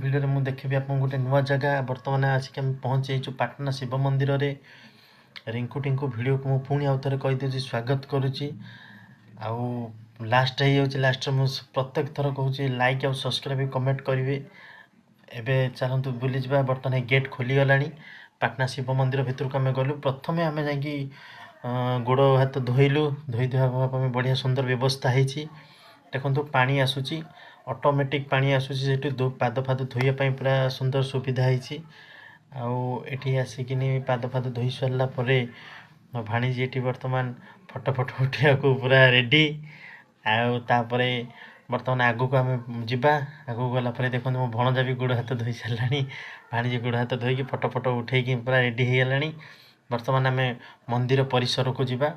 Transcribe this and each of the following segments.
ଭିଡ଼ିଓରେ ମୁଁ ଦେଖିବି ଆପଣଙ୍କୁ ଗୋଟେ ନୂଆ ଜାଗା। ବର୍ତ୍ତମାନ ଆସିକି ଆମେ ପହଞ୍ଚି ଯାଇଛୁ ପାଟନା ଶିବ ମନ୍ଦିରରେ। ରିଙ୍କୁ ଟିଙ୍କୁ ଭିଡ଼ିଓକୁ ମୁଁ ପୁଣି ଆଉ ଥରେ କହିଦେଉଛି, ସ୍ୱାଗତ କରୁଛି। ଆଉ ଲାଷ୍ଟ ହେଇଯାଉଛି, ଲାଷ୍ଟରେ ମୁଁ ପ୍ରତ୍ୟେକ ଥର କହୁଛି, ଲାଇକ୍ ଆଉ ସବସ୍କ୍ରାଇବ୍ କମେଣ୍ଟ କରିବେ। ଏବେ ଚାଲନ୍ତୁ ବୁଲିଯିବା। ବର୍ତ୍ତମାନ ଗେଟ୍ ଖୋଲିଗଲାଣି, ପାଟନା ଶିବ ମନ୍ଦିର ଭିତରକୁ ଆମେ ଗଲୁ। ପ୍ରଥମେ ଆମେ ଯାଇକି ଗୋଡ଼ ହାତ ଧୋଇଲୁ। ଧୋଇ ଧୁଆ ହେବା ପାଇଁ ବଢ଼ିଆ ସୁନ୍ଦର ବ୍ୟବସ୍ଥା ହେଇଛି। ଦେଖନ୍ତୁ, ପାଣି ଆସୁଛି, ଅଟୋମେଟିକ୍ ପାଣି ଆସୁଛି ସେଠି। ପାଦ ଫାଦ ଧୋଇବା ପାଇଁ ପୁରା ସୁନ୍ଦର ସୁବିଧା ହେଇଛି। ଆଉ ଏଠି ଆସିକିନି ପାଦ ଫାଦ ଧୋଇ ସାରିଲା ପରେ ମୋ ଭାଣିଜୀ ଏଠି ବର୍ତ୍ତମାନ ଫଟୋ ଫଟୋ ଉଠେଇବାକୁ ପୁରା ରେଡ଼ି। ଆଉ ତାପରେ ବର୍ତ୍ତମାନ ଆଗକୁ ଆମେ ଯିବା। ଆଗକୁ ଗଲା ପରେ ଦେଖନ୍ତୁ, ମୋ ଭଣଜା ବି ଗୋଡ଼ ହାତ ଧୋଇ ସାରିଲାଣି। ଭାଣିଜୀ ଗୋଡ଼ ହାତ ଧୋଇକି ଫଟୋ ଫଟୋ ଉଠେଇକି ପୁରା ରେଡ଼ି ହେଇଗଲାଣି। ବର୍ତ୍ତମାନ ଆମେ ମନ୍ଦିର ପରିସରକୁ ଯିବା।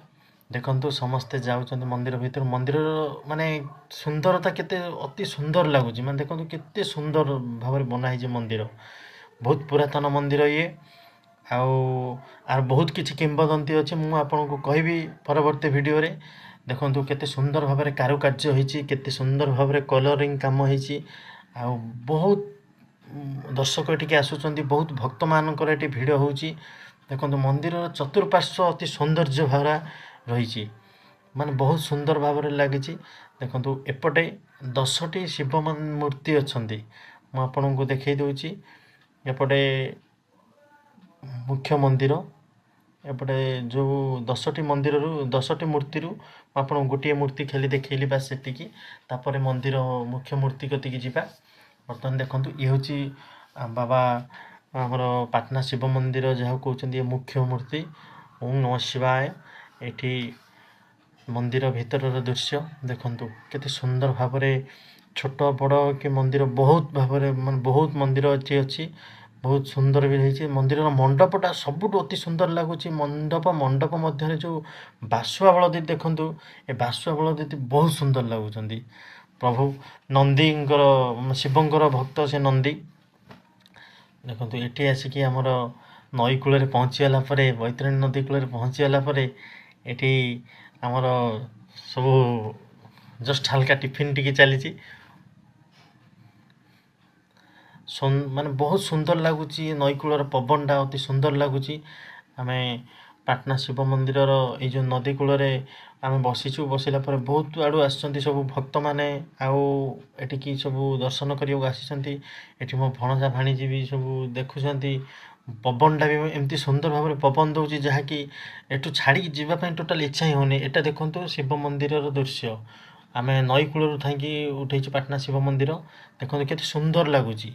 ଦେଖନ୍ତୁ, ସମସ୍ତେ ଯାଉଛନ୍ତି ମନ୍ଦିର ଭିତରୁ। ମନ୍ଦିରର ମାନେ ସୁନ୍ଦରତା କେତେ ଅତି ସୁନ୍ଦର ଲାଗୁଛି। ମାନେ ଦେଖନ୍ତୁ, କେତେ ସୁନ୍ଦର ଭାବରେ ବନା ହେଇଛି ମନ୍ଦିର। ବହୁତ ପୁରାତନ ମନ୍ଦିର ଇଏ। ଆଉ ଆର ବହୁତ କିଛି କିମ୍ବଦନ୍ତୀ ଅଛି, ମୁଁ ଆପଣଙ୍କୁ କହିବି ପରବର୍ତ୍ତୀ ଭିଡ଼ିଓରେ। ଦେଖନ୍ତୁ, କେତେ ସୁନ୍ଦର ଭାବରେ କାରୁକାର୍ଯ୍ୟ ହେଇଛି, କେତେ ସୁନ୍ଦର ଭାବରେ କଲରିଂ କାମ ହେଇଛି। ଆଉ ବହୁତ ଦର୍ଶକ ଏଠିକି ଆସୁଛନ୍ତି, ବହୁତ ଭକ୍ତମାନଙ୍କର ଏଠି ଭିଡ଼ ହେଉଛି। ଦେଖନ୍ତୁ, ମନ୍ଦିରର ଚତୁଃପାର୍ଶ୍ୱ ଅତି ସୌନ୍ଦର୍ଯ୍ୟ ଭରା ରହିଛି, ମାନେ ବହୁତ ସୁନ୍ଦର ଭାବରେ ଲାଗିଛି। ଦେଖନ୍ତୁ, ଏପଟେ 10ଟି ଶିବ ମୂର୍ତ୍ତି ଅଛନ୍ତି, ମୁଁ ଆପଣଙ୍କୁ ଦେଖେଇ ଦେଉଛି। ଏପଟେ ମୁଖ୍ୟ ମନ୍ଦିର, ଏପଟେ ଯେଉଁ 10ଟି ମନ୍ଦିରରୁ, 10ଟି ମୂର୍ତ୍ତିରୁ ମୁଁ ଆପଣଙ୍କୁ ଗୋଟିଏ ମୂର୍ତ୍ତି ଖାଲି ଦେଖେଇଲି, ବାସ୍ ସେତିକି। ତାପରେ ମନ୍ଦିର ମୁଖ୍ୟ ମୂର୍ତ୍ତି କତିକି ଯିବା। ବର୍ତ୍ତମାନ ଦେଖନ୍ତୁ, ଇଏ ହେଉଛି ବାବା ଆମର ପାଟନା ଶିବ ମନ୍ଦିର ଯାହାକୁ କହୁଛନ୍ତି, ଇଏ ମୁଖ୍ୟ ମୂର୍ତ୍ତି। ଓଁ ନମଃ ଶିବାୟ। ଏଠି ମନ୍ଦିର ଭିତରର ଦୃଶ୍ୟ ଦେଖନ୍ତୁ, କେତେ ସୁନ୍ଦର ଭାବରେ ଛୋଟ ବଡ଼ କି ମନ୍ଦିର ବହୁତ ଭାବରେ, ମାନେ ବହୁତ ମନ୍ଦିର ଏଠି ଅଛି। ବହୁତ ସୁନ୍ଦର ବି ହେଇଛି। ମନ୍ଦିରର ମଣ୍ଡପଟା ସବୁଠୁ ଅତି ସୁନ୍ଦର ଲାଗୁଛି। ମଣ୍ଡପ ମଧ୍ୟରେ ଯେଉଁ ବାସୁଆ ବଳଦେବ, ଦେଖନ୍ତୁ, ଏ ବାସୁଆ ବଳଦେବ ବହୁତ ସୁନ୍ଦର ଲାଗୁଛନ୍ତି। ପ୍ରଭୁ ନନ୍ଦୀଙ୍କର, ଶିବଙ୍କର ଭକ୍ତ ସେ ନନ୍ଦୀ। ଦେଖନ୍ତୁ, ଏଠି ଆସିକି ଆମର ନଈ କୂଳରେ ପହଞ୍ଚିଗଲା ପରେ, ବୈତରଣୀ ନଦୀ କୂଳରେ ପହଞ୍ଚିଗଲା ପରେ ଏଠି ଆମର ସବୁ ଜଷ୍ଟ ହାଲକା ଟିଫିନ୍ ଟିକେ ଚାଲିଛି। ମାନେ ବହୁତ ସୁନ୍ଦର ଲାଗୁଛି, ନଈ କୂଳର ପବନଟା ଅତି ସୁନ୍ଦର ଲାଗୁଛି। ଆମେ ପାଟନା ଶିବ ମନ୍ଦିରର ଏଇ ଯେଉଁ ନଦୀ କୂଳରେ ଆମେ ବସିଛୁ। ବସିଲା ପରେ ବହୁତ ଆଡ଼ୁ ଆସିଛନ୍ତି ସବୁ ଭକ୍ତମାନେ, ଆଉ ଏଠିକି ସବୁ ଦର୍ଶନ କରିବାକୁ ଆସିଛନ୍ତି। ଏଠି ମୋ ଭଣଜା ଭାଣିଜୀ ବି ସବୁ ଦେଖୁଛନ୍ତି। ପବନଟା ବି ଏମିତି ସୁନ୍ଦର ଭାବରେ ପବନ ଦେଉଛି, ଯାହାକି ଏଠୁ ଛାଡ଼ିକି ଯିବା ପାଇଁ ଟୋଟାଲ୍ ଇଚ୍ଛା ହିଁ ହେଉନି। ଏଇଟା ଦେଖନ୍ତୁ ଶିବ ମନ୍ଦିରର ଦୃଶ୍ୟ, ଆମେ ନଈ କୂଳରୁ ଥାଇକି ଉଠେଇଛୁ ପାଟନା ଶିବ ମନ୍ଦିର। ଦେଖନ୍ତୁ, କେତେ ସୁନ୍ଦର ଲାଗୁଛି।